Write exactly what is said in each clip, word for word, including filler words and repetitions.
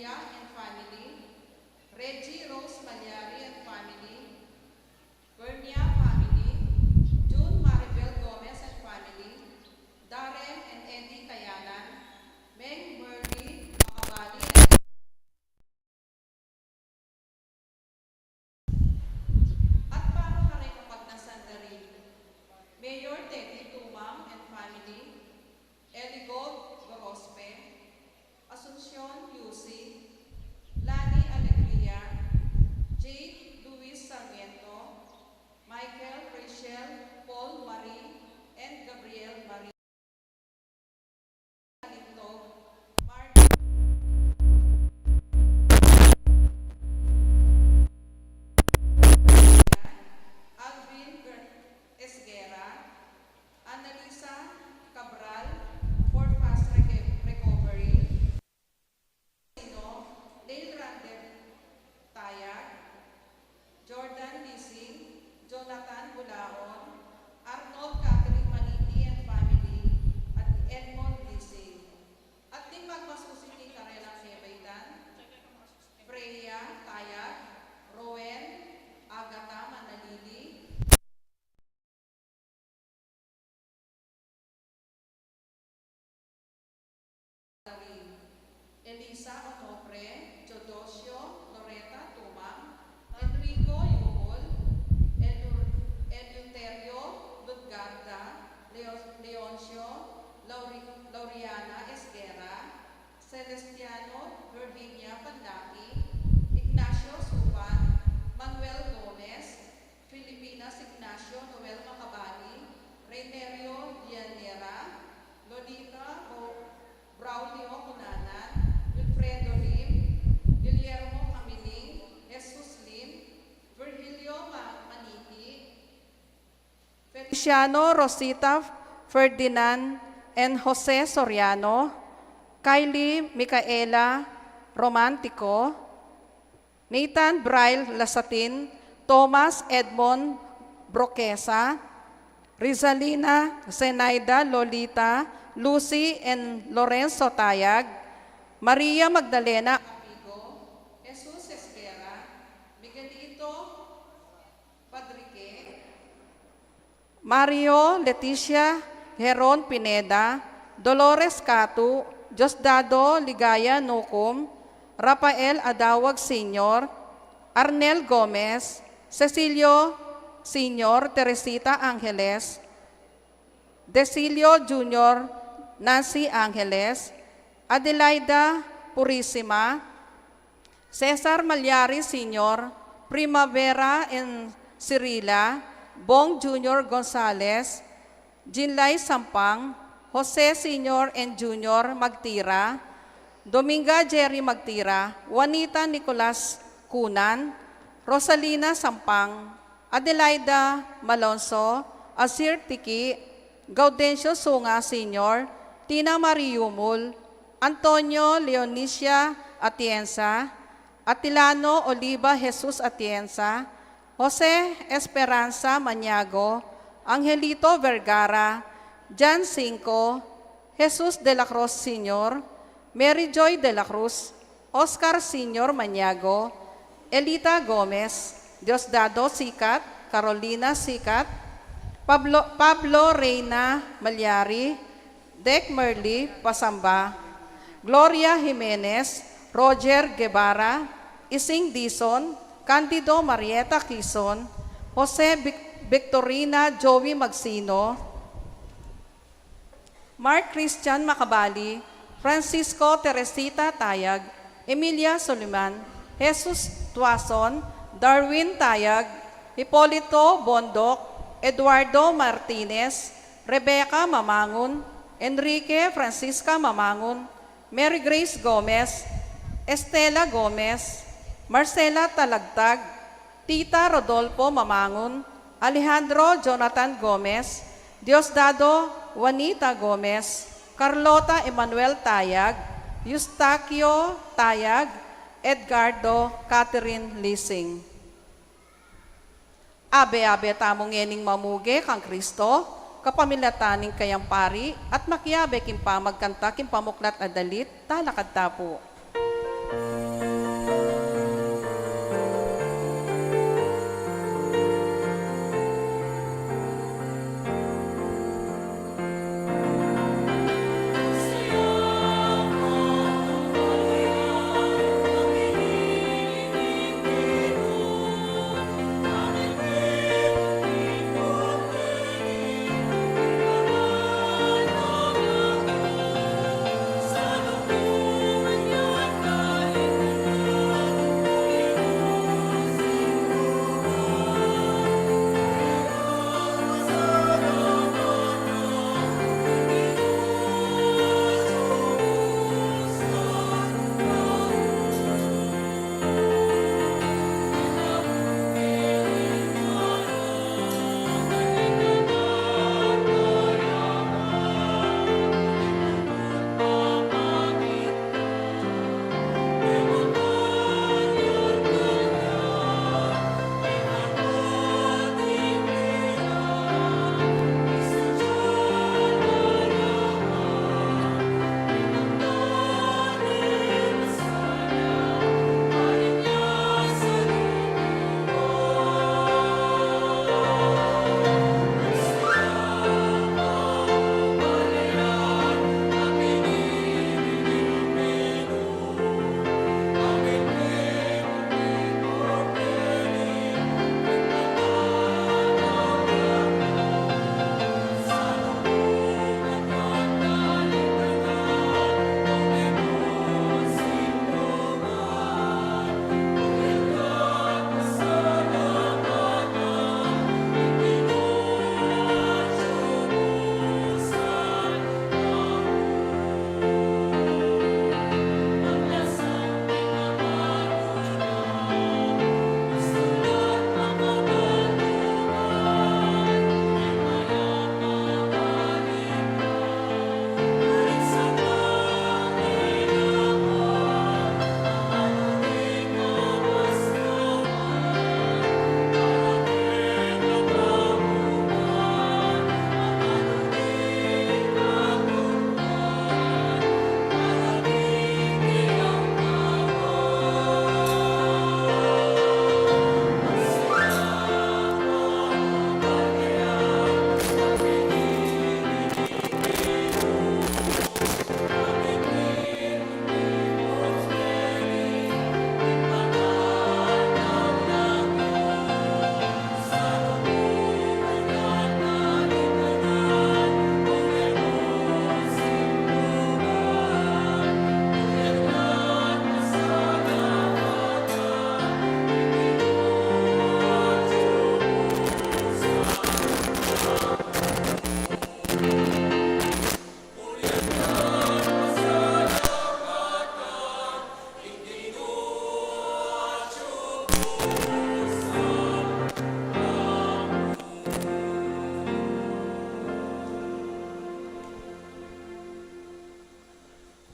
and family, Reggie Rose Malyari and family, Bernia family, June Maribel Gomez and family, Darren and Eddie Kayanan, Meng Merly Macabali and At para kareng kapagnasan da rin, Mayor Teddy Tumang and family, Eligold Gorospe, Asuncion Yusi, Lani Alegria, Jade Luis Sarmiento, Michael, Rachel, Paul Marie, and Gabriel Marie. Alintog, Mark, Alvin Ger-, Esguerra, Annalisa Cabral, for fast reco-, recovery. Sino, Neil Randall Tayag, Jordan Lising, Jonathan Bulaon, Arnold Catherine Maniti and family, at Edmond Lising. At ding magmasusi king karelang mebaitan, Freya Tayag, Rowen, Agatha Manalili, Elisa Onofre, Teodosio, Loreta Tumang, Enrico Yumul, Elur-, Eleuterio Lutgarda, Leo-, Leoncio, Lauri-, Lauriana Esguerra, Celestiano, Virginia Panlaki, Ignacio Supan, Manuel Gomez, Filipinas Ignacio, Noel Macabani, Reynerio Llanera, Lolita Ro-, Braulio Cunanan, Wilfredo Lim, Guillermo Camiling, Jesus Lim, Virgilio Ma-, Maniti, Feliciano, Rosita, Ferdinand, and Jose Soriano, Kylie Micaela Romantico, Nathan Braille Lasatin, Thomas Edmond Broquesa, Rizalina, Zenaida, Lolita, Lucy, and Lorenzo Tayag, Maria Magdalena Amigo, Jesus Esguerra, Miguelito Padrique, Mario, Leticia, Heron Pineda, Dolores Catu, Diosdado Ligaya Nucum, Rafael Adawag Senior, Arnel Gomez, Cecilio Senior, Teresita Angeles, Decilio Junior, Nancy Angeles, Adelaida Purisima, Cesar Malyari Senior, Primavera and Cirila, Bong Junior Gonzales, Jinlay Sampang, Jose Senior and Junior Magtira, Dominga Jerry Magtira, Juanita Nicolas Cunan, Rosalina Sampang, Adelaida Malonzo, Azir Tiki, Gaudencio Sunga Senior, Tina Marie Yumul, Antonio Leonicia Atienza, Atilano Oliva, Jesus Atienza, Jose Esperanza Maniago, Angelito Vergara, Jan Cinco, Jesus de la Cruz Senior, Mary Joy de la Cruz, Oscar Senior Maniago, Elita Gomez, Diosdado Sicat, Carolina Sicat, Pablo, Pablo Reina Malyari, Dec Merly Pasamba, Gloria Jimenez, Roger Guevara, Ising Dizon, Candido Marieta Quizon, Jose Vic-, Victorina Joey Magsino, Mark Christian Macabali, Francisco Teresita Tayag, Emilia Soliman, Jesus Tuason, Darwin Tayag, Hipolito Bondoc, Eduardo Martinez, Rebecca Mamangun, Enrique Francisca Mamangun, Mary Grace Gomez, Estela Gomez, Marcela Talagtag, Tita Rodolfo Mamangun, Alejandro Jonathan Gomez, Diosdado Juanita Gomez, Carlota Emmanuel Tayag, Eustaquio Tayag, Edgardo Catherine Lising. Abe-abe tamu ngening mamuge kang Kristo, kapamilatan ning kayang pari, at makiabe king pamagkanta king pamuklat a dalit, talakad ta pu.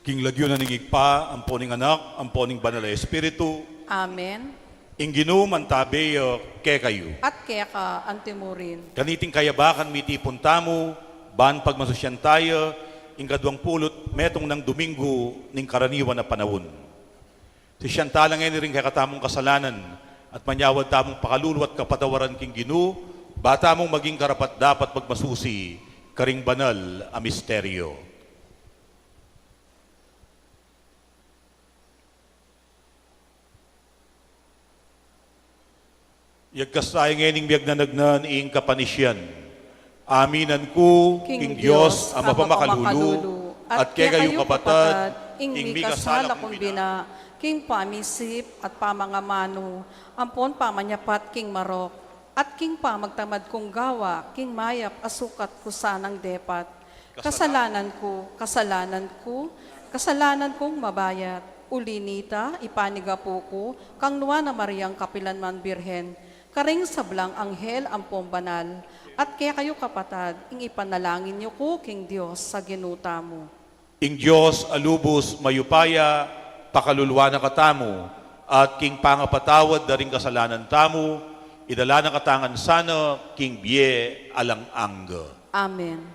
King lagyu na ning Ibpa, ampo ning Anak, ampo ning Banal a Espiritu. Amen. Ing Ginu mantabe ya kekayu. At keka antimurin. Kaniting kayabakan mitipun tamu, ban pagmasusyan taya, ing kaduang pulu't metung nang Domingo ning karaniwan a panaun. Sisian tala ngeni ring kekatamung kasalanan, at manyawad tamung pakalulu at kapatawaran king Ginu, ba tamung maging karapat-dapat magmasusi karing banal a misteryo. Yagkas taya ngening miyagnanagnan ing kapanisian. Aminan ku king Dios a mapamakalulu, at kekayu kapatad, ing mikasala kung bina, king pamisip at pamangamanu, ampon pamanyapat king marok, at king pamagtamad kung gawa king mayap a sukat ku sanang depat. Kasalanan ku, kasalanan ku, kasalanan kung mabayat. Uli nita, ipanigapu ku kang Nuan a Mariang kapilan man Birhen, karing sablang anghel ampon banal, at kekayu kapatad, ing ipanalangin yu ku king Dios a Ginu tamu. Ing Dios a lubus mayupaya, pakaluluan na katamu, at king pangapatawad da ring kasalanan tamu, idala na katamu ngan sana king bie alang angga. Amen.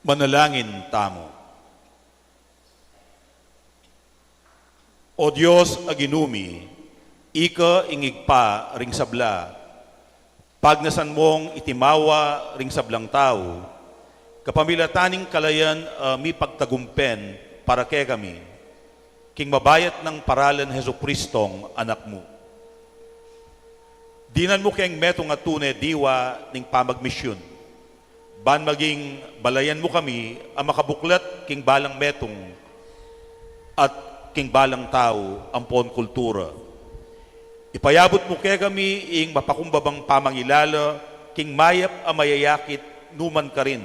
Manalangin tamu. O Dios a Ginu mi, ika ing Ibpa ring sabla, Pagnasan mong itimawa ring sablang tau, kapamilatan ning kalayan a mipagtagumpen para kekami, king mabayat nang paralan Jesucristong Anak mu. Dinan mu keng metung a tune diwa ning pamagmisyun, ban maging balayan mu kami a makabuklat king balang metung at king balang tau ampon kultura. Ipayabut mu kekami ing mapakumbabang pamangilala king mayap a mayayakit numan karin,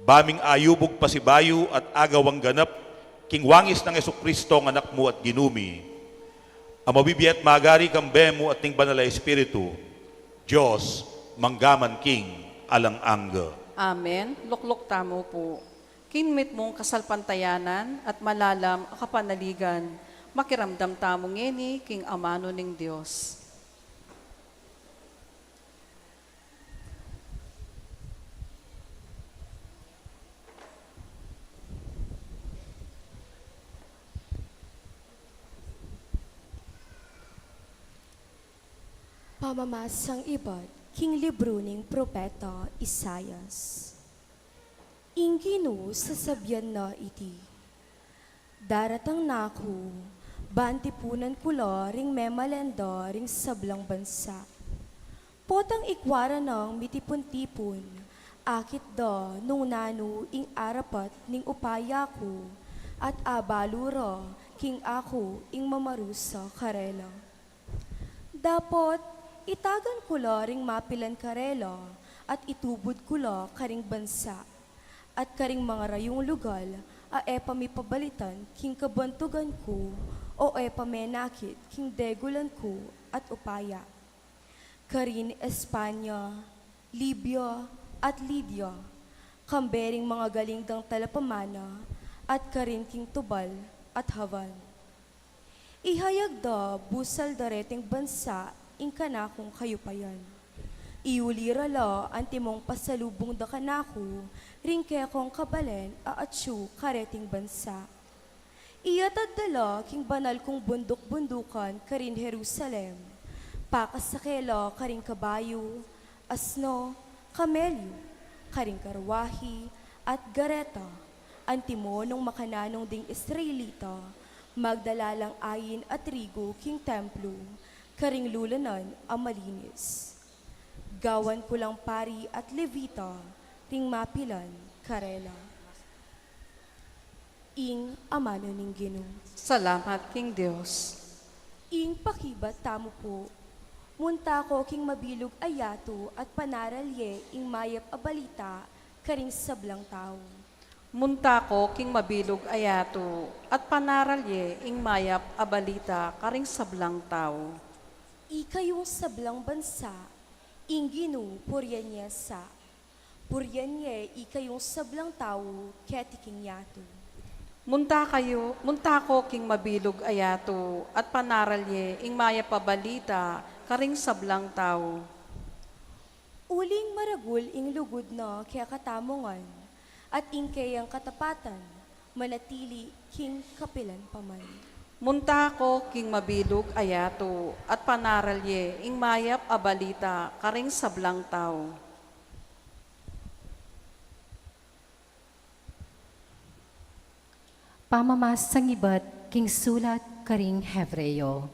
baming ayubug pasibayu at agawang ganap king wangis nang Jesucristong Anak mu at Ginu mi, a mabibie at magari kambe mu at ning Banal a Espiritu, Dios, mangga man king alang angga. Amen. Lukluk tamu pu. King mitmung kasalpantayanan at malalam a kapanaligan, makiramdam tamu ngeni king amanu ning Dios. Pamamasang ibat king libru ning propeta Isaias. Ing Ginu sasabian na iti, daratang na ku, ban tipunan ku la ring memalenda ring sablang bansa. Potang ikua ra nang mitipun-tipun, akit da nung nanu ing arapat ning upaya ku, at abalu ra king aku ing mamarusa karela. Dapot, itagan ku la ring mapilan karela, at itubud ku la karing bansa, at karing mangarayung lugal a e pa mipabalitan king kabantugan ku, o e pa menakit king degulan ku at upaya. Karin Espanya, Libya, at Lidia, kambe ring mangagaling dang talapamana, at karin king Tubal at Havan. Ihayag da busal dareting bansa ing kanakung kayupayan. Iuli ra la antimong pasalubung da kanaku ring kekong kabalen a atyu kareting bansa. Iyatad da la king banal kung bunduk-bundukan karin Jerusalem. Pakasake la karing kabayu, asno, kamelyu, karing karwahi, at gareta, antimo nung makananung ding Israelita, magdala lang ayin a trigu king templu, karing lulanan a malinis. Gawan ku lang pari at Levita ring mapilan karela. Ing amanu ning Ginu. Salamat king Dios. Ing pakibat tamu pu. Munta ko king mabilug a yatu at panaral ye ing mayap a balita karing sablang tau. Munta ko king mabilug a yatu at panaral ye ing mayap a balita karing sablang tau. Ikayung sablang bansa, ing Ginu purian ye sa. Purian ye ikayung sablang tau keti king yatu. Munta kayu, munta ko king mabilug a yatu, at panaral ye ing mayap a balita karing sablang tau. Uling maragul ing lugud na kekatamu ngan, at ing keyang katapatan manatili king kapilan pa man. Munta ko king mabilug a yatu, at panaral ye ing mayap a balita karing sablang tau. Pamamasang ibat king sulat karing Hebreo.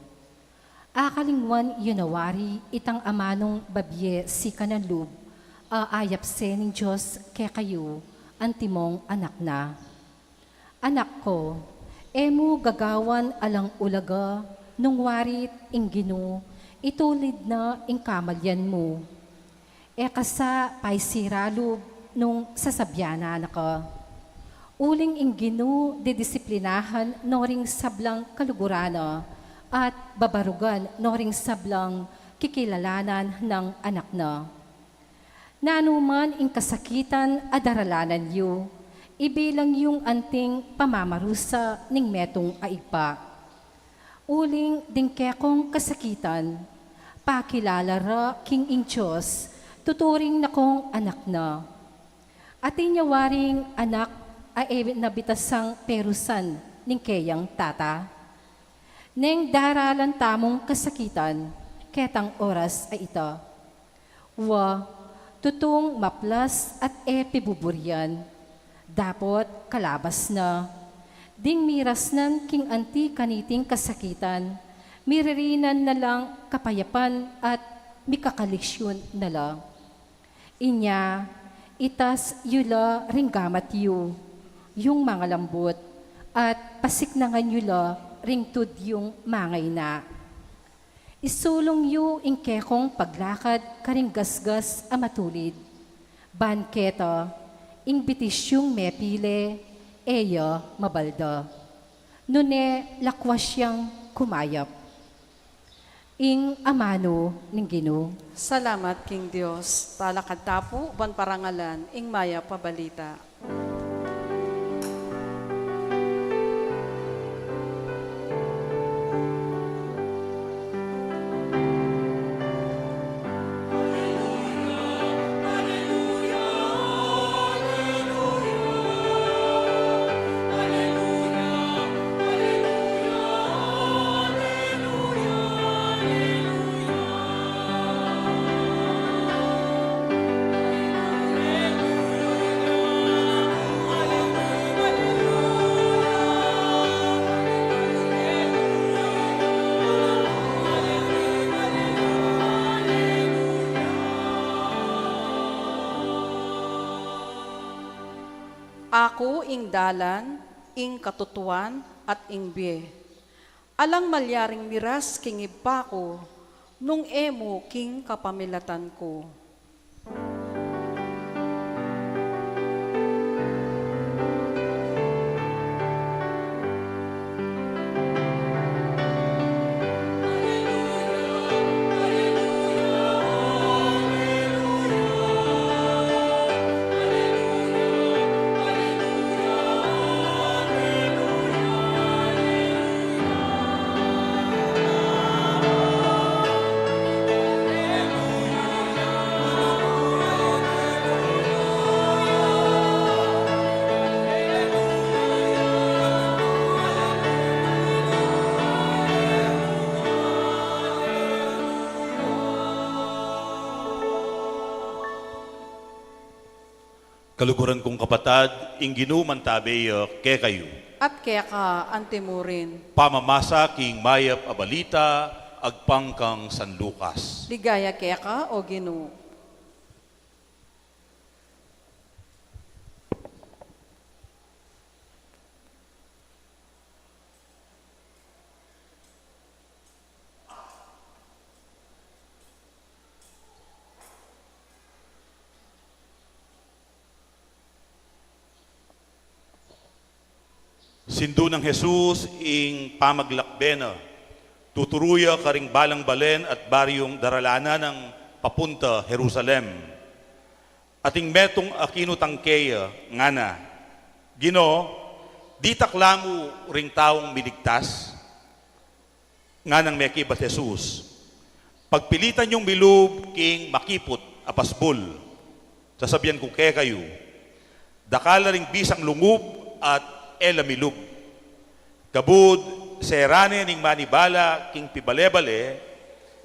Akalingwan yu na wari itang amanung babie sikan a lub a ayapse ning Dios kekayu, antimong anak na. Anak ko, e mu gagawan alang ulaga nung wari't ing Ginu itulid na ing kamalian mu. E ka sa paisira lub nung sasabianan na ka. Uling ing Ginu didisiplinahan no ring sablang kaluguran na, at babarugan no ring sablang kikilalanan nang anak na. Nanu man ing kasakitan a daralanan yu, ibilang yung anting pamamarusa ning metung a ibpa. Uling ding kekong kasakitan, pakilala ra king ing Dios, tuturing na kong anak na. Atin ya waring anak a e na bitasang perusan ning keyang tata? Neng daralan tamung kasakitan ketang oras a ita. Wa, tutung maplas at e pibuburian. Dapot kalabas na. Ding miras nan king anti kaniting kasakitan, miririnan na lang kapayapan at mikakalisyun na la. Inya, itas yu la ring gamat yu, yung mangalambut, at pasiknangan yu la ring tud yung mangaina. Isulung yu ing kekong paglakad karing gasgas a matulid. Ban keta, ing bitis yung mepile, e ya mabalda. Nune lakwas yang kumayap. Ing amanu ning Ginu. Salamat king Dios. Talakad ta pu ban parangalan ing mayap a balita. Aku ing dalan, ing katutuan, at ing bie. Alang malyaring miras king Ibpa ku, nung e mu king kapamilatan ku. Kaluguran kung kapatad, ing Ginu mantabe ya kekayu. At keka antimurin. Pamamasa king mayap a balita agpang kang San Lucas. Ligaya keka, O Ginu. Sindu nang Jesus ing pamaglakbe na, tuturu ya karing balang balen at baryung daralanan nang papunta Jerusalem. Ating metung a kinutang keya, ngana, "Ginu, ditak la mu ring taung miligtas?" Nganang mekibat Jesus, "Pagpilitan yung milub king makiput a pasbul. Sasabian ku kekayu, dakal la ring bisang lungub at e la milub. Kabud sera ne ning manibala king pibale-bale,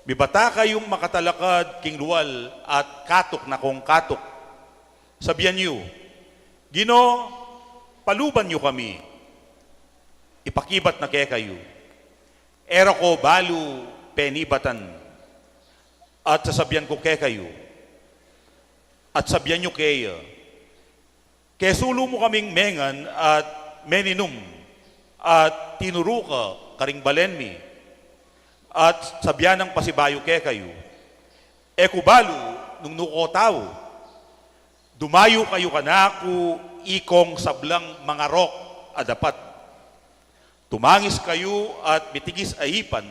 mibata kayung makatalakad king lual at katuk na kung katuk. Sabian yu, 'Ginu, paluban yu kami.' Ipakibat na kekayu, 'E ra ko balu penibatan.' At sasabian ku kekayu, at sabian yu keya, 'Kesulu mu kaming mengan at meninum, at tinuru ka karing balen mi.' At sabian nang pasibayu kekayu, 'E ku balu nung nu ko tau.' Dumayu kayu kanaku ikong sablang mangarok a dapat. Tumangis kayu at mitigis a ipan,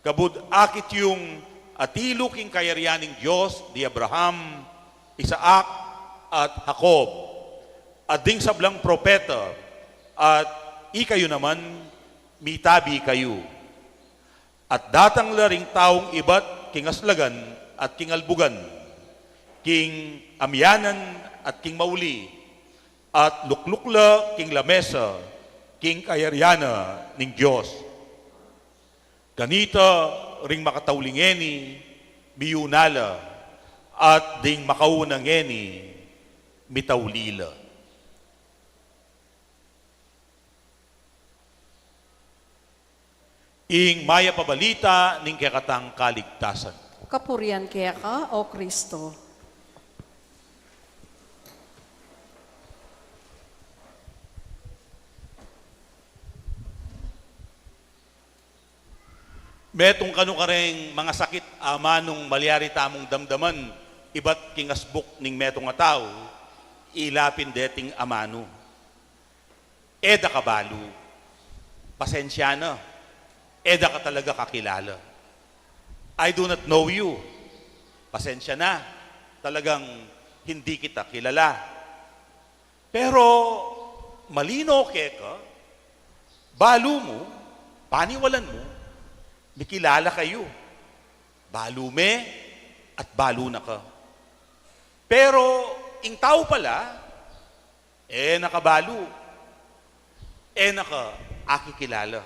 kabud akit yung atilu king kayarian ning Dios di Abraham, Isaac, at Jacob, at ding sablang propeta, at ikayu naman, mitabi kayu. At datang la ring taung ibat king aslagan at king albugan, king amianan at king mauli, at lukluk la king lamesa king kayarian na ning Dios. Kanita ring makatauli ngeni, miyuna la, At ding makauna ngeni, mitauli la. Ing mayap a balita ning kekatang kaligtasan. Kapurian keka, O Kristo. Metung kanu kareng mangasakit a amanung malyari tamung damdaman ibat king asbuk ning metung a tau, ila pin deting amanu. E da ka balu. Pasensya na. E da ka talaga kakilala. I do not know you. Pasensya na. Talagang hindi kita kilala. Pero malino keka, balu mu, paniwalan mu, mikilala kayu. Balu me at balu na ka. Pero ing tau pala, e na ka balu. E na ka akikilala.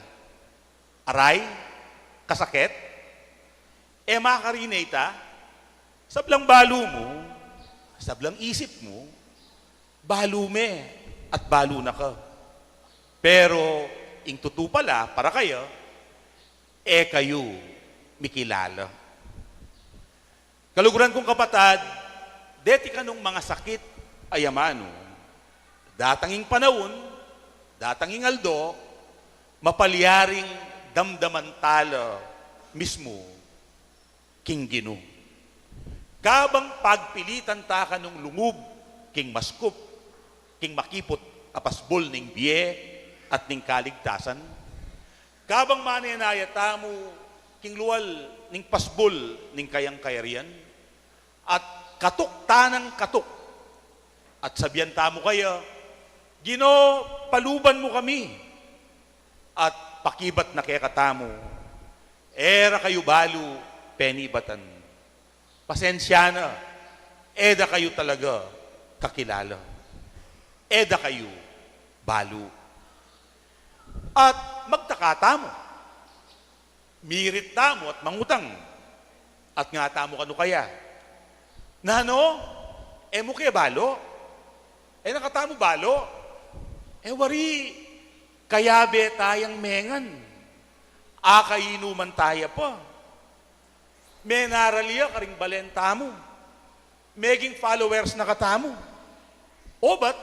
Aray, kasakit, e makarine ita, sablang balu mu, sablang isip mu, balu me at balu na ka. Pero ing tutu pala, para kaya, e kayu mikilala. Kaluguran kung kapatad, deti kanung mangasakit a amanu, datang ing panaun, datang ing aldo, mapalyaring damdaman tala mismu king Ginu. Kabang pagpilitan ta kanung lungub king maskup, king makiput a pasbul ning bie at ning kaligtasan, kabang manenaya tamu king lual ning pasbul ning kayang kayarian, at katuk ta nang katuk, at sabian tamu kaya, Ginu, paluban mu kami, at pakibat na kekatamu, e ra kayu balu penibatan. Pasensya na, e da kayu talaga kakilala. E da kayu balu. At magtaka tamu. Mirit tamu at mangutang. At ngatamu kanu kaya, Nanu, e mu ke balu? E na katamu balu? E wari, kayabe tayang mengan. Akainuman taya pa. Menaral ya karing balen tamu. Meging followers na katamu. Obat,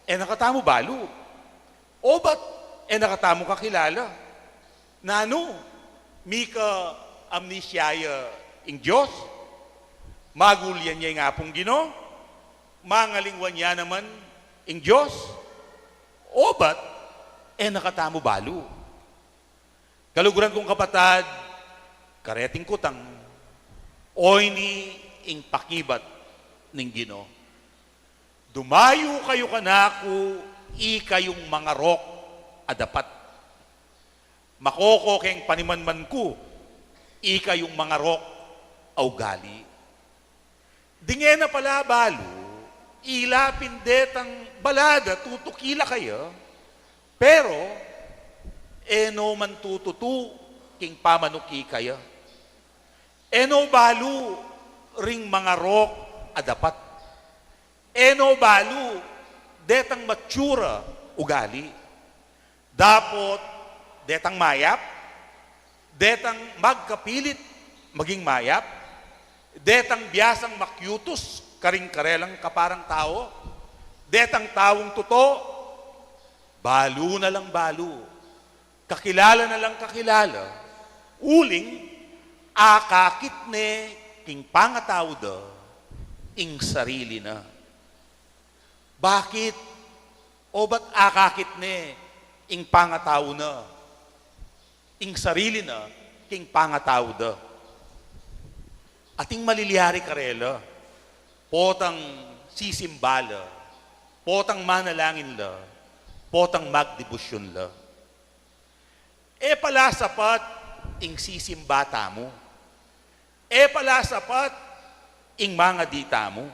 e na katamu balu. Obat, e na katamu kakilala. Nanu, mika amnesia ya ing Dios? Magulian ya ing Apung Ginu? Mangalingwan ya naman ing Dios? Obat, e na katamu balu. Kaluguran kung kapatad, kareting kutang, oyni ing pakibat ning Ginu. Dumayu kayu kanaku, ikayung mangarok a dapat. Makoko keng panimanman ku, ikayung mangarok a ugali. Ding e na pala balu, ila pin detang balada tutuki la kaya, pero e no man tututu king pamanuki kaya. E no balu ring mangarok a dapat. E no balu detang mature a ugali. Dapot detang mayap, detang magkapilit maging mayap, detang biasang makiutus karing karelang kaparang tau, detang taung tutu, balu na lang balu, kakilala na lang kakilala, uling akakit ne king pangatau da ing sarili na. Bakit? Obat akakit ne ing pangatau na, ing sarili na, king pangatau da. Ating malilyari karela, potang sisimba la, potang manalangin la, potang magdebosyon la. E pala sapat ing sisimba tamu. E pala sapat ing mangadi tamu.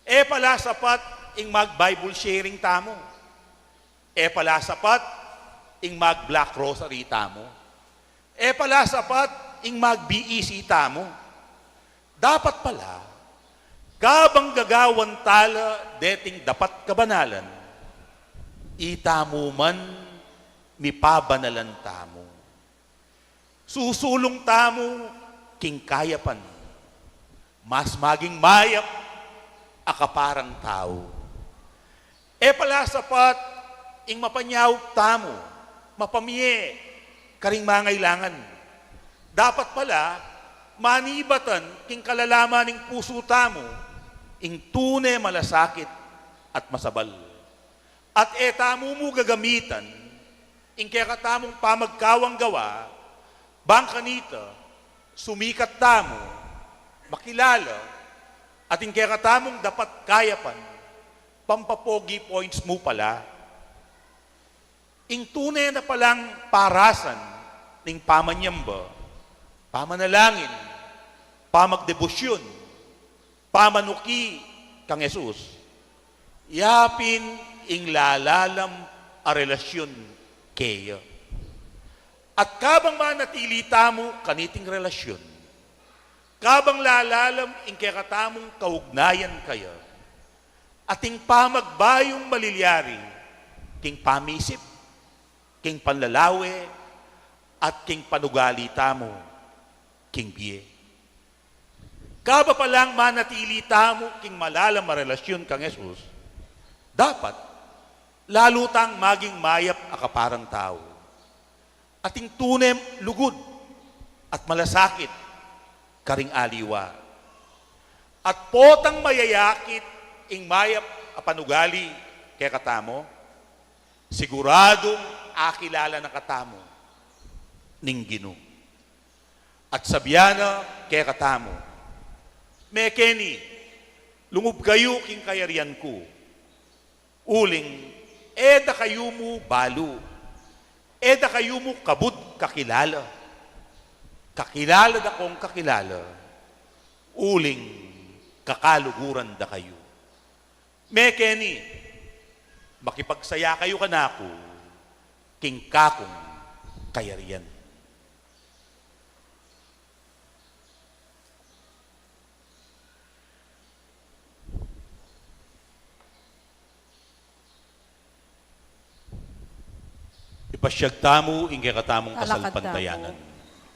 E pala sapat ing mag-Bible sharing tamu. E pala sapat ing mag-Black Rosary tamu. E pala sapat ing mag-B E C tamu. Dapat pala, Kabang gagawan tala deting dapat kabanalan, itamu man mipabanalan tamu. Susulung tamu king kayapan, mas maging mayap a kaparang tau. E pala sapat ing mapanyaup tamu, mapamie karing mangailangan. Dapat pala, manibatan king kalalaman ning pusu tamu ing tune malasakit at masabal. At e tamu mu gagamitan ing kekatamung pamagkawang gawa, bang kanita, sumikat tamu, makilala, at ing kekatamung dapat kayapan, pampapogi points mu pala. Ing tune na palang parasan ning pamanyamba, pamanalangin, pamagdebosyun, pamanuki kang Jesus, yapin ing lalalam a relasyun keya. At kabang manatili tamu kaniting relasyun, kabang lalalam ing kekatamung kaugnayan kaya, at ing pamagbayung malilyari king pamisip, king panlalawe, at king panugali tamu king bie. Kaba palang manatili tamu king malalam a relasyun kang Jesus, dapat lalu tang maging mayap a kaparang tau, at ing tune lugud at malasakit karing aliwa. At potang mayayakit ing mayap a panugali kekatamu, siguradung akilala na katamu ning Ginu. At sabian na kekatamu, "Mekeni, lungub kayu king kayarian ku. Uling e da kayu mu balu, e da kayu mu kabud kakilala. Kakilala da kong kakilala, uling kakaluguran da kayu. Mekeni, makipagsaya kayu kanaku king kakung kayarian." Ipasyag tamu ing kekatamung kasalpantayanan.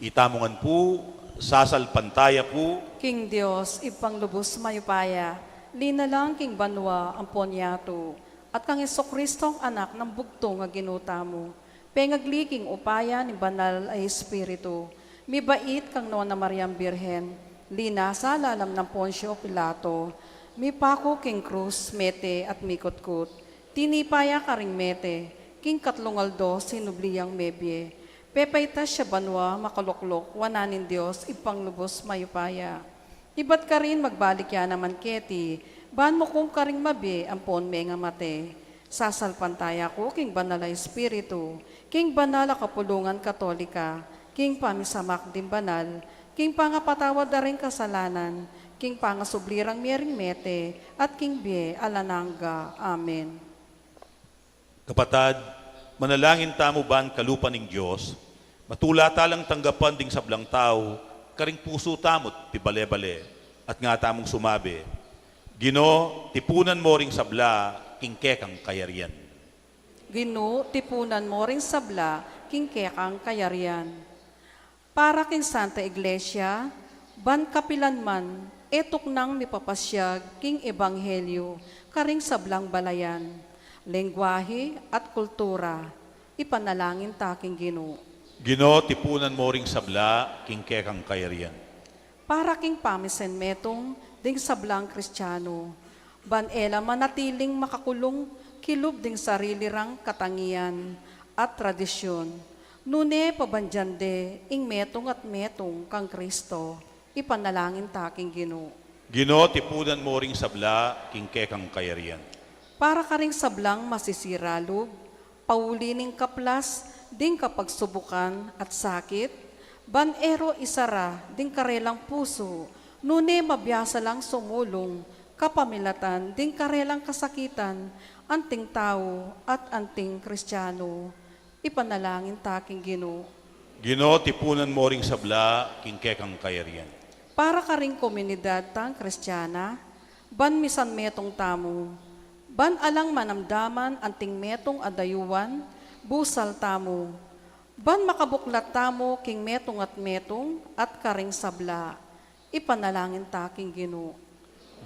Itamu ngan pu, sasalpantaya ku king Dios, Ibpang lubus mayupaya, linalang king banua ampon yatu, at kang Jesucristong Anak nang bugtung a Ginu tamu, pengagli king upaya ning Banal a Espiritu, mibait kang Nona Mariang Birhen, linasa lalam nang Poncio Pilato, mipaku king krus, mete at mikutkut. Tinipa ya karing mete, king katlung aldo sinubli yang mebie. Pepaitas ya banua makalukluk wanan ning Dios Ibpang lubus mayupaya. Ibat karin magbalik ya naman keti, ban mukum karing mabie ampon mengamate. Sasalpantaya ku king Banal a Espiritu, king banal a kapulungan Katolika, king pamisamak ding banal, king pangapatawad da ring kasalanan, king pangasubli rang mie ring mete, at king bie alang angga. Amen. Kapatad, manalangin tamu ban kalupa ning Dios, matula talang tanggapan ding sablang tau karing pusu tamu't pibale-bale, at nga tamung sumabi, "Ginu, tipunan mo ring sabla king kekang kayarian." Ginu, tipunan mo ring sabla king kekang kayarian. Para king Santa Iglesia, ban kapilan man, e tuknang mipapasyag king ebanghelyu karing sablang balayan, lengguahe at kultura, ipanalangin ta king Ginu. Ginu, tipunan mo ring sabla king kekang kayarian. Para king pamisen metung ding sablang Kristiano, ban e la manatiling makakulung kilub ding sarili rang katangian at tradisyun, nune pabandian de ing metung at metung kang Kristo, ipanalangin ta king Ginu. Ginu, tipunan mo ring sabla king kekang kayarian. Para karing sablang masisira lub, pauli ning kaplas ding kapagsubukan at sakit, ban e ro isara ding karelang pusu, nune mabiasa lang sumulung kapamilatan ding karelang kasakitan, anting tau at anting Kristiano. Ipanalangin ta king Ginu. Ginu, tipunan mo ring sabla king kekang kayarian. Para karing komunidad tang Kristiana, Ban misan metung tamu, ban alang manamdaman anting metung a dayuan, busal tamu, ban makabuklat tamu king metung at metung at karing sabla, ipanalangin ta king Ginu.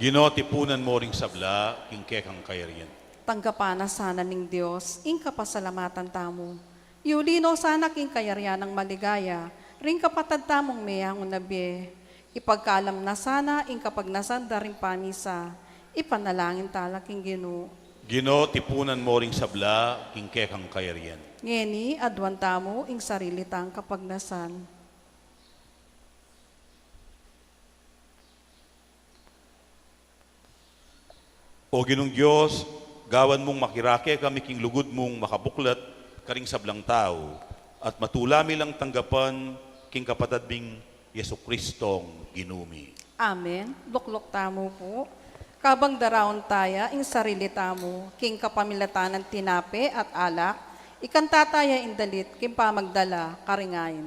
Ginu, tipunan mu ring sabla king kekang kayarian. Tanggapan na sana ning Dios ing kapasalamatan tamu. Iuli no sana king kayarian nang maligaya ring kapatad tamung meyangu na bie. Ipagkalam na sana ing kapagnasan da ring pamisa. Ipanalangin tala king Ginu. Ginu, tipunan mu ring sabla king kekang kayarian. Ngeni, aduan tamu ing sarili tang kapagnasan. O Ginung Dios, gawan mung makirake kami king lugud mung makabuklat karing sablang tau, at matula mi lang tanggapan king kapatad ming Jesucristong Ginu mi. Amen. Lukluk tamu pu. Kabang daraun taya ing sarili tamu king kapamilatan nang tinape at alak, ikanta taya ing dalit king pamagdala karing ain.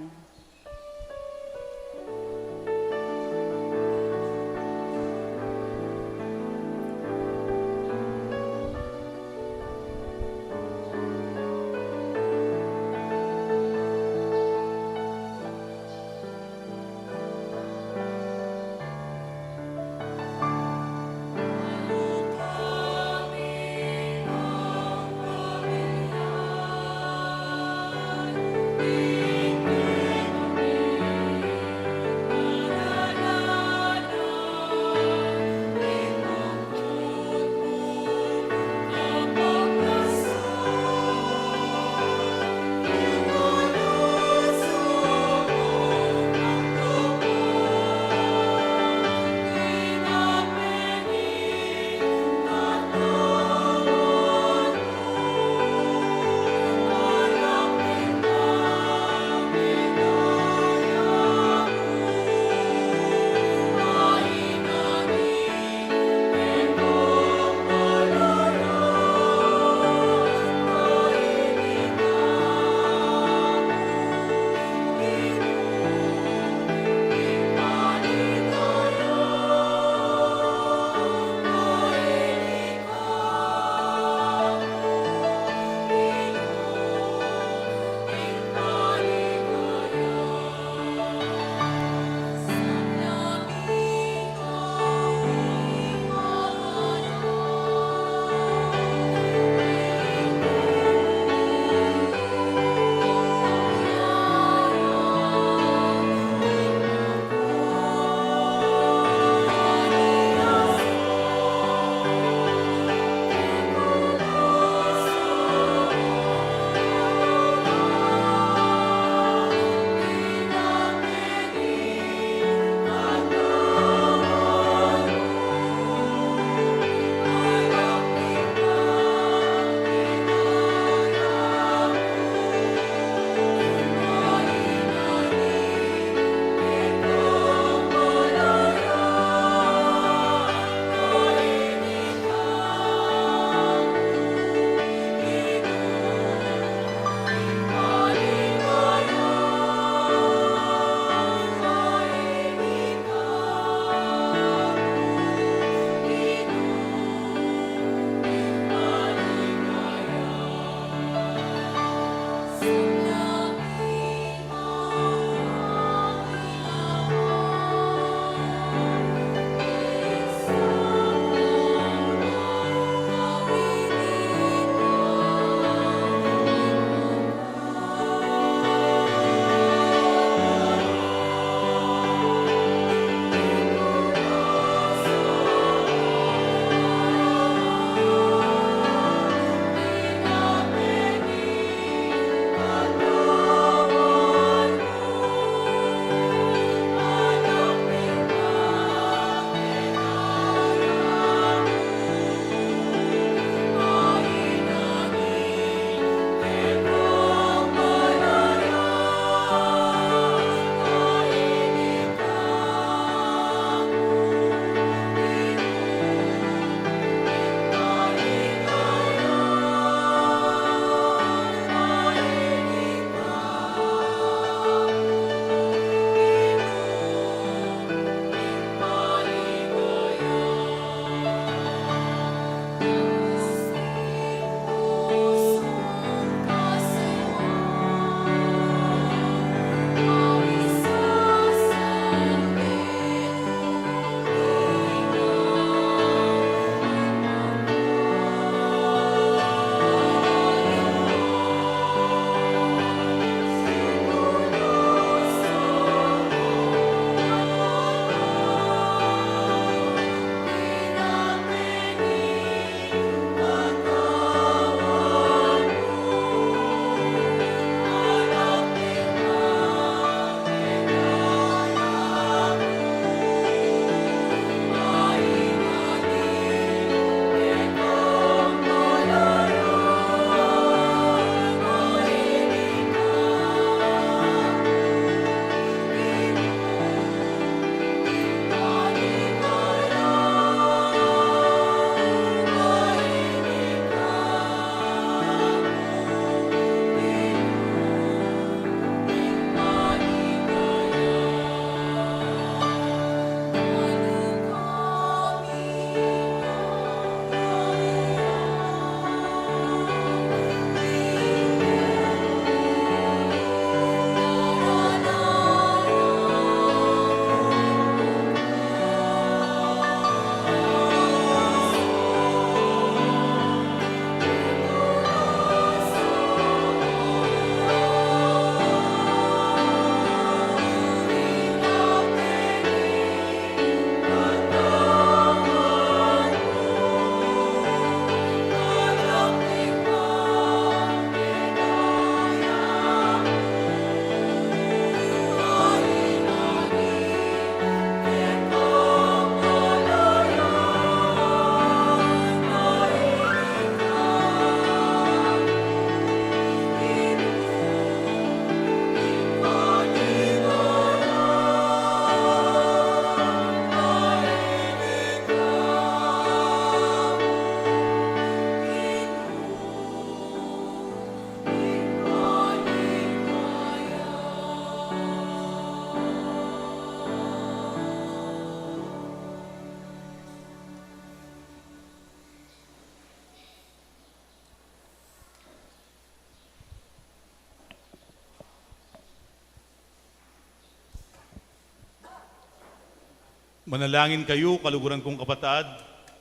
Manalangin kayu, kaluguran kung kapatad,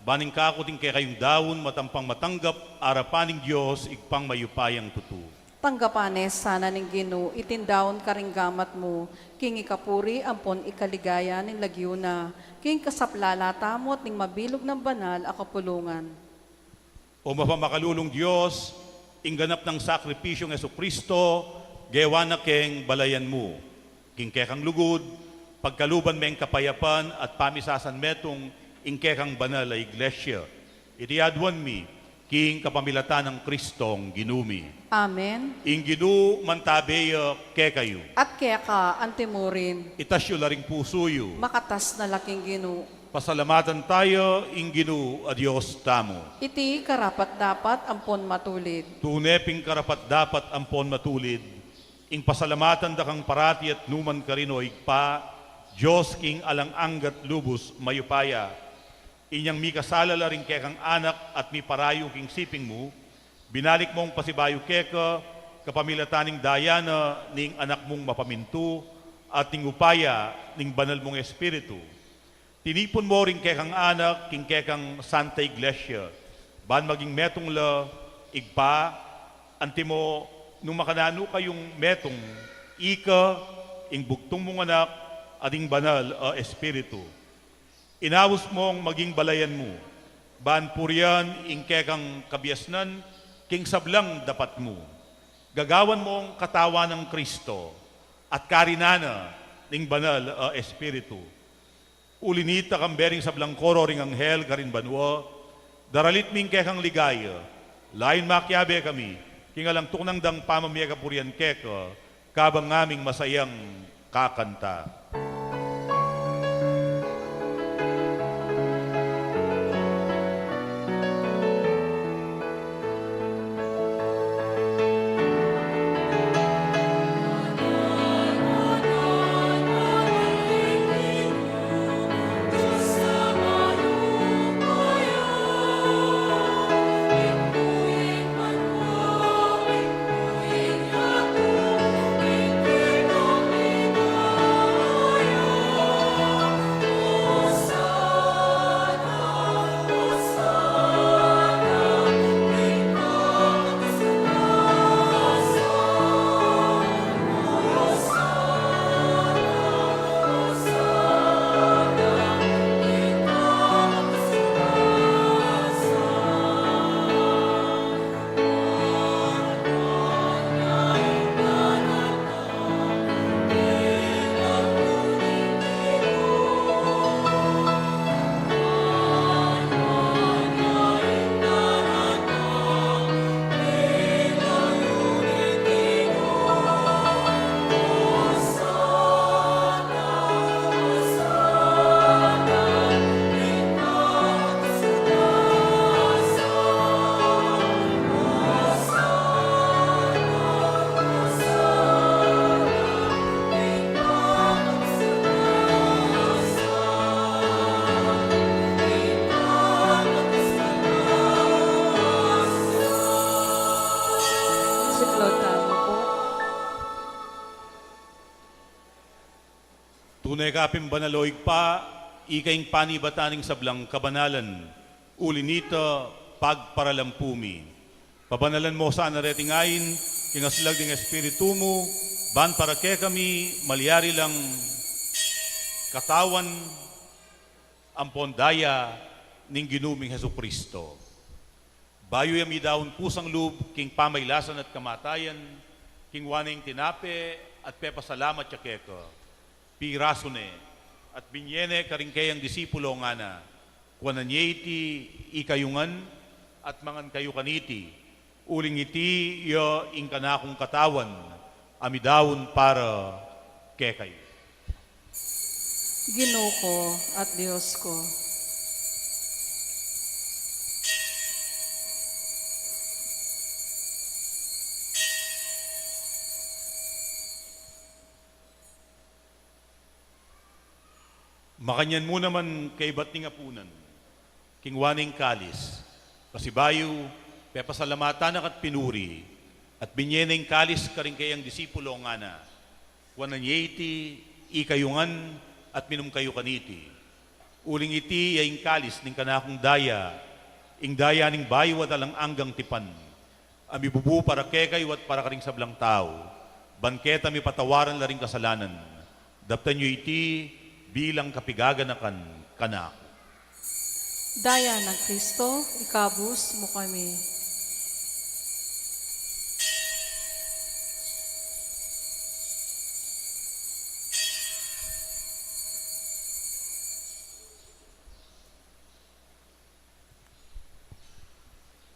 ban ing kaku at ing kekayung daun matampang matanggap arapan ning Dios, Ibpang mayupayang tutu. Tanggapan ne sana ning Ginu iting daun karing gamat mu, king ikapuri ampon ikaligaya ning lagyu na, king kasaplalan tamu at ning mabilug nang banal a kapulungan. O mapamakalulung Dios, ing ganap nang sakripisyung Jesucristo, gewa na keng balayan mu. King kekang lugud, pagkaluban meng kapayapan at pamisasan metung ing kekang banal a iglesia. Iti aduan mi, king kapamilatan nang Kristong Ginu mi. Amen. Ing Ginu mantabe ya kekayu. At keka antimurin. Itas yu la ring pusu yu. Makatas na la king Ginu. Pasalamatan tamu ing Ginu a Dios tamu. Iti karapat-dapat ampon matulid. Tune pin karapat-dapat ampon matulid, ing pasalamatan da kang parati at nukarin man, O Ibpa, Dios king alang angga at lubus mayupaya. Inyang mikasala la ring kekang anak at miparayu king siping mu, binalik mung pasibayu keka, kapamilatan ning daya na ning Anak mung mapamintu at ning upaya ning Banal mung Espiritu. Tinipun mu ring kekang anak king kekang Santa Iglesia, ban maging metung la, Ibpa, antimo nung makananu kayung metung, ika, ing bugtung mung Anak, at ing Banal a Espiritu. Inaus mung maging balayan mu, ban purian ing kekang kabiasnan king sablang dapat mu. Gagawan mung katawan nang Kristo, at karinan na ning Banal a Espiritu. Uli nita, kambe ring sablang koro ring anghel karin banua, daralit mi ing kekang ligaya, layun makiabe kami king alang tuknang dang pamamie kapurian keka, kabang ngaming masayang kakanta. Siklaud tamu pu. Tune ka pin banal, O Ibpa, ika ing panibatan ning sablang kabanalan, uli nita pagparalampu mi. Pabanalan mu sana reting ain king aslag ning Espiritu mu, ban para kekami malyari lang katawan ampon daya ning Ginu ming Jesucristo. Bayu ya midaun kusang lub king pamailasan at kamatayan, kinua ne ing tinape at pepasalamat ya keka, pirasu ne at binye ne karing keyang disipulo, ngana: Kuanan ye iti ikayu ngan at mangan kayu kaniti, uling iti ya ing kanakung katawan a midaun para kekayu. Ginu ku at Dios ku. Makanyan mu naman kaibat ning apunan, kinua ne ing kalis, pasibayu pepasalamatan na ka at pinuri, at binye ne ing kalis karing keyang disipulo, ngana: Kuanan ye iti ikayu ngan at minum kayu kaniti, Uling iti ya ing kalis ning kanakung daya, ing daya ning bayu at alang anggang tipan, a mibubu para kekayu at para karing sablang tau, ban keta mipatawaran la ring kasalanan. Daptan yu iti bilang kapigaganakan kanaku. Daya nang Kristo, ikabus mu kami.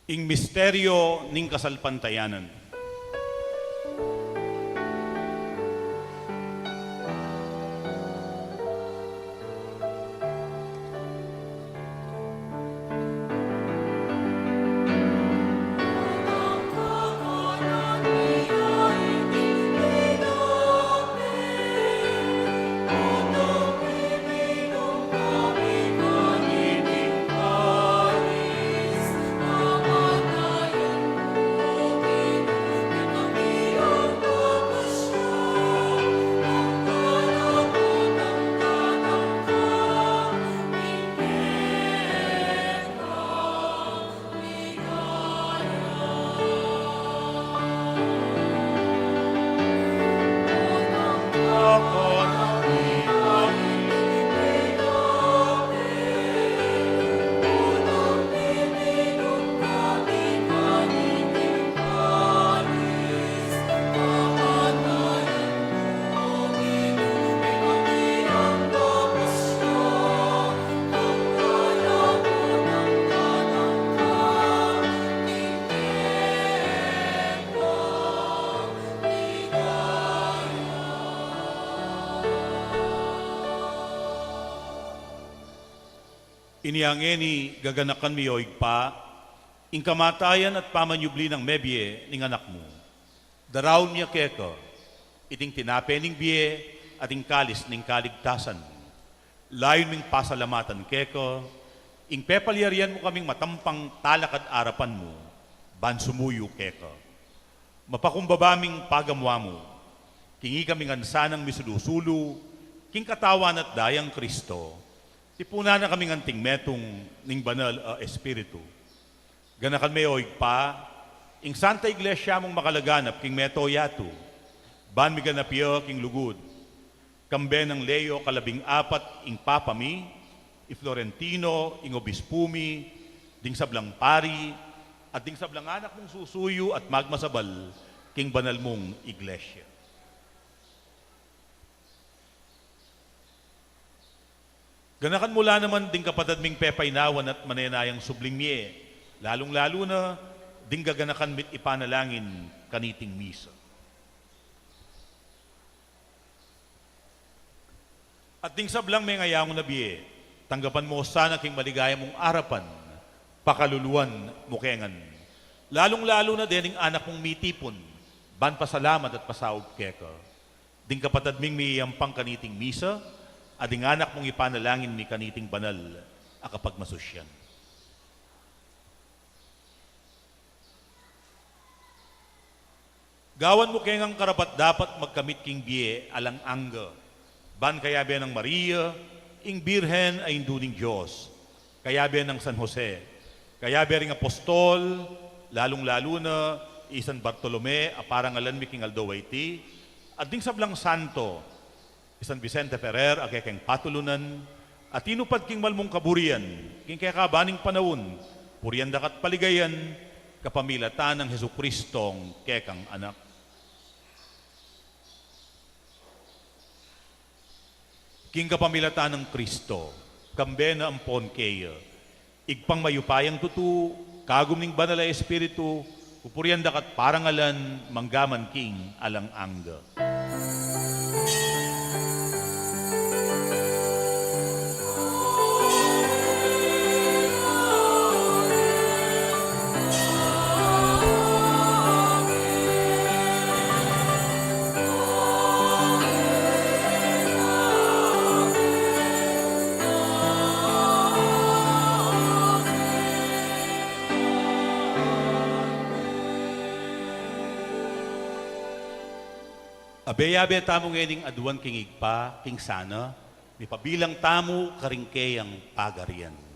Ing misteryo ning kasalpantayanan. Inya ngeni gaganakan mi, o Ibpa, ing kamatayan at pamanyubli nang mebie ning Anak mu. Daraun mi ya keka iting tinape ning bie at ing kalis ning kaligtasan. Layun ming pasalamatan keka ing pepalyarian mu kaming matampang talakad arapan mu ban sumuyu keka. Mapakumbaba ming pagamu-amu king ikami ngan sanang misulu-sulu king katawan at dayang Kristo. Tipunan na kaming anting metung ning Banal a Espiritu. Ganakan me, o Ibpa, ing Santa Iglesia mung makalaganap king mabilug a yatu, ban miganap ya king lugud, kambe nang Leo kalabing apat ing Papa mi, i Florentino ing Obispu mi, ding sablang pari, at ding sablang anak mung susuyu at magmasabal king banal mung Iglesia. Ganakan mu la naman ding kapatad ming pepainawan at manenayang subling mie, lalung-lalu na ding gaganakan mi't ipanalangin kaniting misa. At ding sablang mengayangu na bie, tanggapan mu sana king maligaya mung arapan, pakaluluan mu ke ngan. Lalung-lalu na dening anak mung mitipun ban pasalamat at pasaup keka. Ding kapatad ming miyayampang kaniting misa, at ding anak mung ipanalangin mi kaniting banal a kapagmasusyan. Gawan mu ke ngang karapat-dapat magkamit king bie alang angga, ban kayabe nang Maria, ing Birhen a Indu ning Dios, kayabe nang San Jose, kayabe ring apostol, lalung-lalu na i San Bartolome a parangalan mi king aldo a iti, at ding sablang santo, i San Vicente Ferrer a kekeng patulunan, a tinupad king malmung kaburian king kekaban ning panaun, purian daka't paligayan kapamilatan nang Jesucristong kekang Anak. King kapamilatan nang Kristo, kambe na ampon keya, Ibpang mayupayang tutu, kagum ning Banal a Espiritu, pupurian daka't parangalan manggaman king alang angga. Abe-abe tamu ngening aduan king Ibpa, king sana, Mipabilang tamu karing keyang pagarian.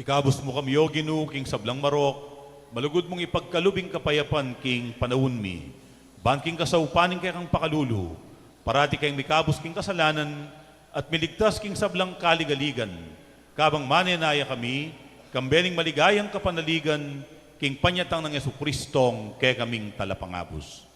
Ikabus mu kami, O Ginu, king sablang marok, malugud mung ipagkalub ing kapayapan king panaun mi. Ban king kasaupan ning kekang pakalulu, parati keng mikabus king kasalanan, at miligtas king sablang kaligaligan, kabang manenaya kami, kambe ning maligayang kapanaligan, king panyatang nang Jesucristong kekaming Talapangabus.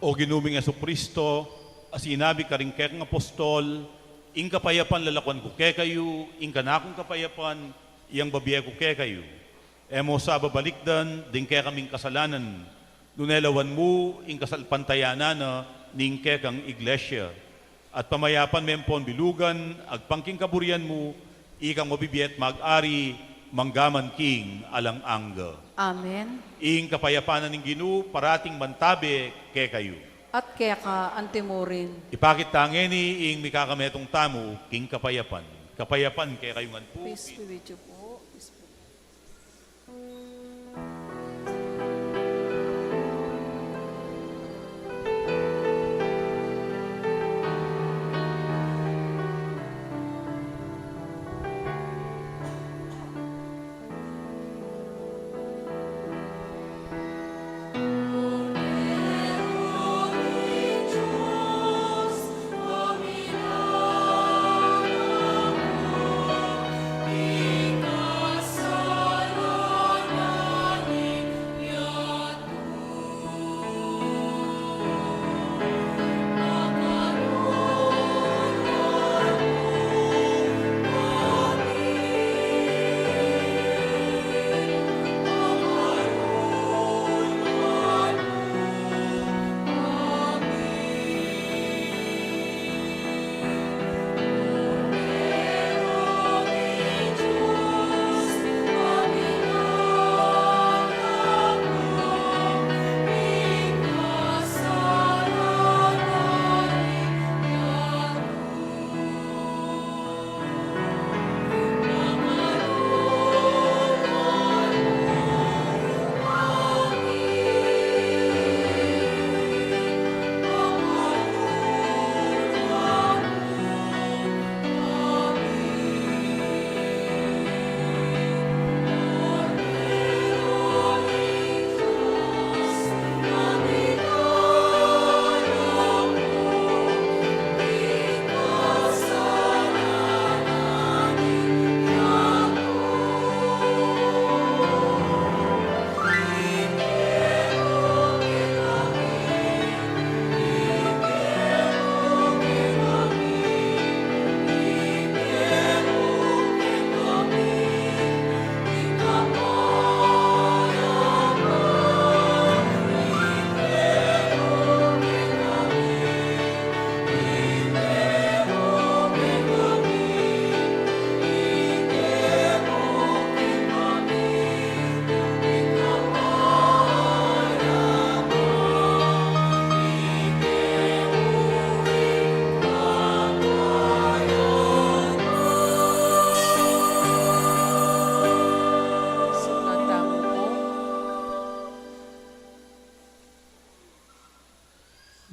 O Ginu ming Jesucristo, a sinabi karing kekang apostol, ing kapayapan lalakuan ku kekayu, ing kanakung kapayapan yang babie ku kekayu. E mu sa babalikdan ding kekaming kasalanan, nune lawan mu ing kasalpantayanan na ning kekang iglesia. At pamayapan me ampon bilugan, agpang king kaburian mu, ikang mabibie at mag-ari, mangga man king alang angga. Amen. Ing kapayapan na ning Ginu, parating mantabe kekayu. At keka antimurin. Ipakit ta ngeni ing mikakametung tamu king kapayapan. Kapayapan kekayu ngan pu. Peace be with you po. Peace be with you.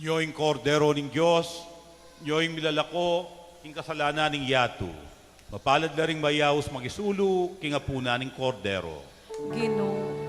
Io ing Kordero ning Dios, io ing milalako king kasalanan ning yatu. Mapalad la ring mayaus makisulu king apunan ning Kordero. Ginu.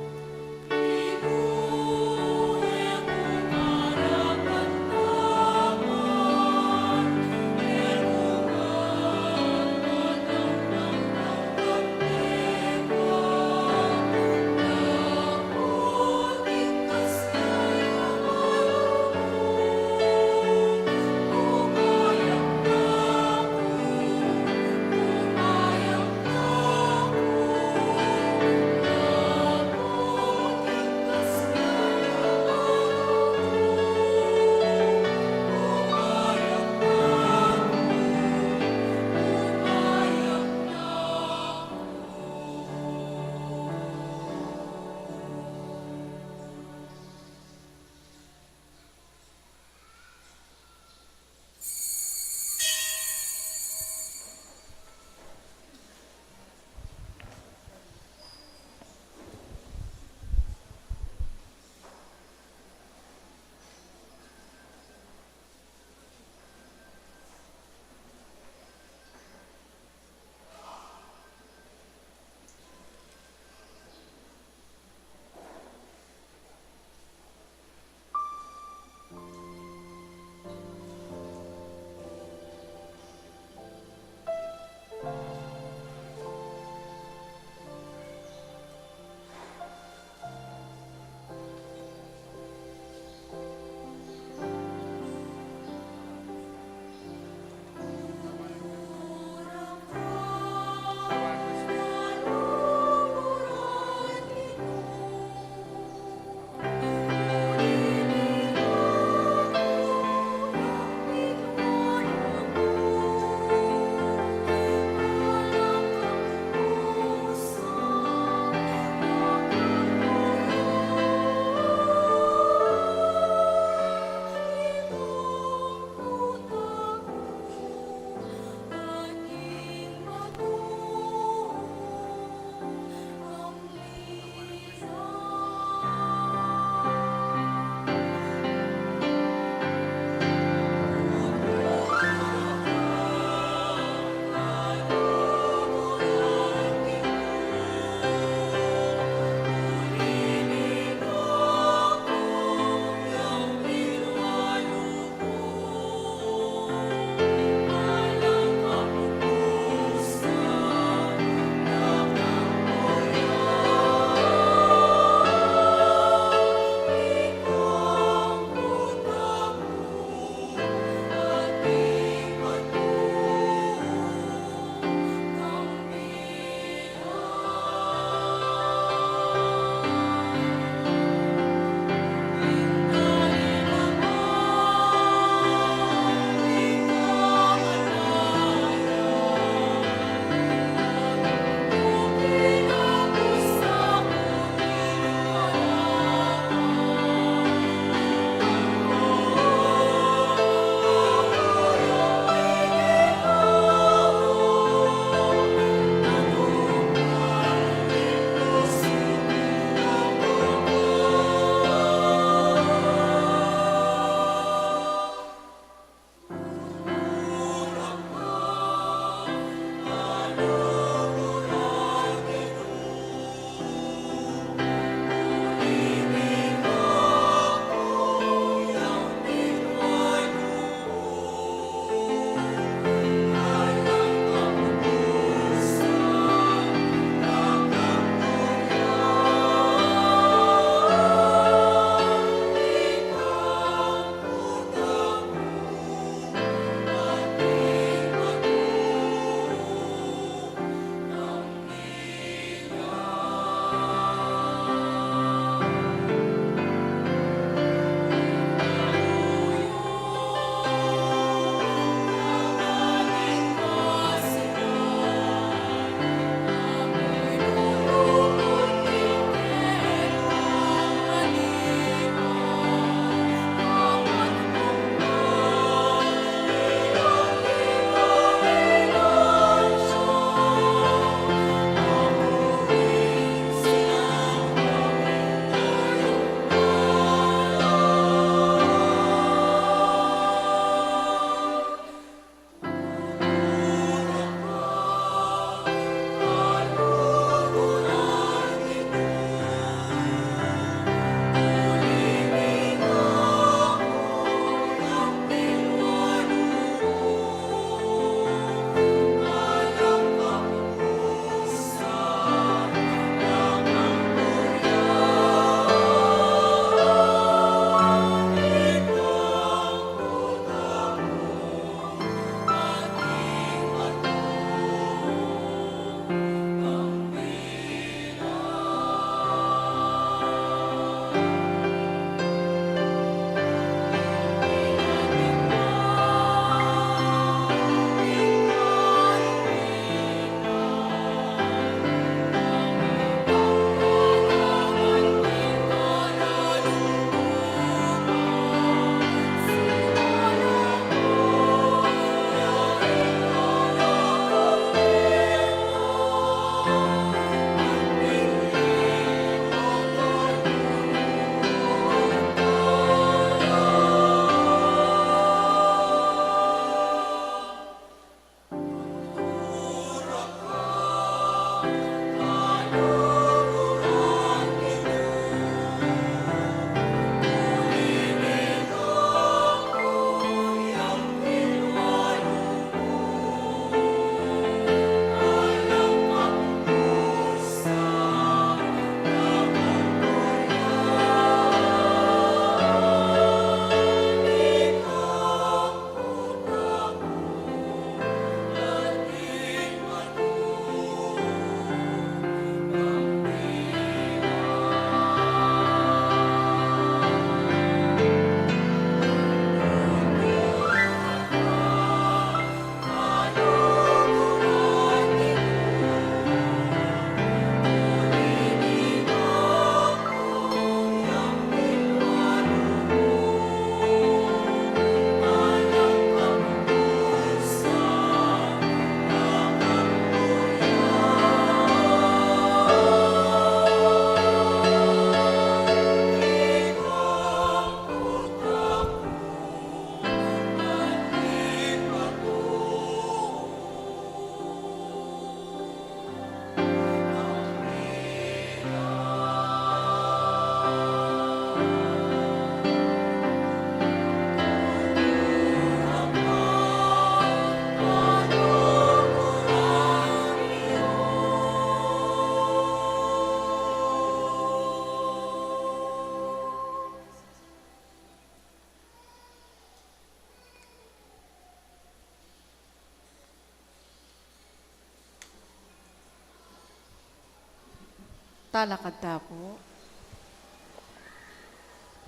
Talakad ta pu.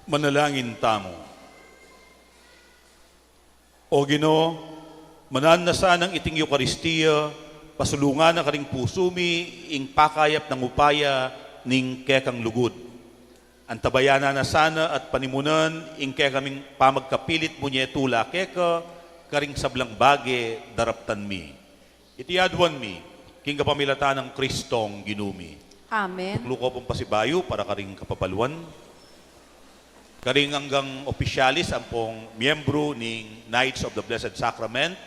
Manalangin tamu. O Ginu, mananu na sanang iting Eukaristia pasulungan na karing pusu mi ing pakayap nang upaya ning kekang lugud. Antabayanan na sana at panimunan ing kekaming pamagkapilit mu nye tula keka karing sablang bage daraptan mi. Iti aduan mi king kapamilatan nang Kristong Ginu mi. Amen. Tuklu ku pung pasibayu para karing kapabaluan, karing anggang opisyalis ampong miyembru ning Knights of the Blessed Sacrament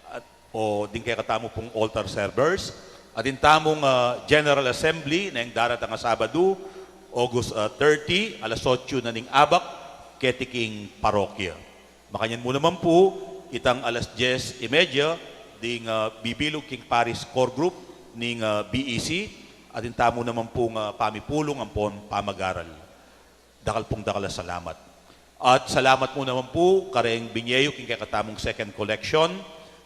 at, o ding kekatamu pung altar servers, at ing tamung, ah, General Assembly na ing daratang a Sabadu, August, ah, thirty, alas otsu na ning abak, keti king parokya. Makanyan mu naman pu, itang alas dyes y media, ding, ah, bibilug king Parish Core Group ning, ah, B E C, at ing tamu naman pung, ah, pamipulung ampon pamag-aral. Dakal pung dakal a salamat. At salamat mu naman pu kareng binye yu king kekatamung second collection.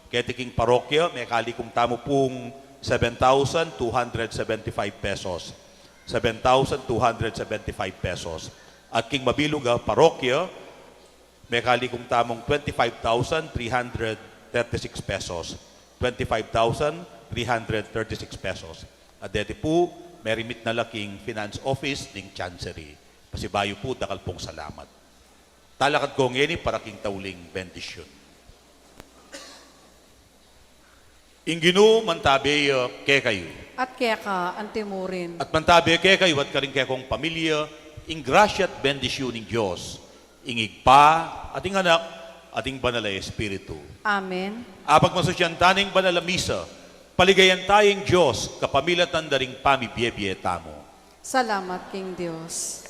Keti king parokya, mekalikum tamu pung seven thousand two hundred seventy-five pesos. Seven thousand two hundred seventy-five pesos. At king mabilug a parokya, mekalikum tamung twenty-five thousand three hundred thirty-six pesos. Twenty-five thousand three hundred thirty-six pesos. At deti pu, merimit na la king Finance Office ning Chancery. Pasibayu pu, dakal pung salamat. Talakad ko ngeni para king tauling bendisyun. Ing Ginu mantabe ya kekayu. At keka antimurin. At mantabe kekayu at karing kekong pamilya, ing grasya at bendisyun ning Dios, ing Ibpa, at ing Anak, at ing Banal a Espiritu. Amen. Apagmasusyan ta ning banal a misa, paligayan ta ing Dios, kapamilatan da ring pamibie-bie tamu. Salamat king Dios.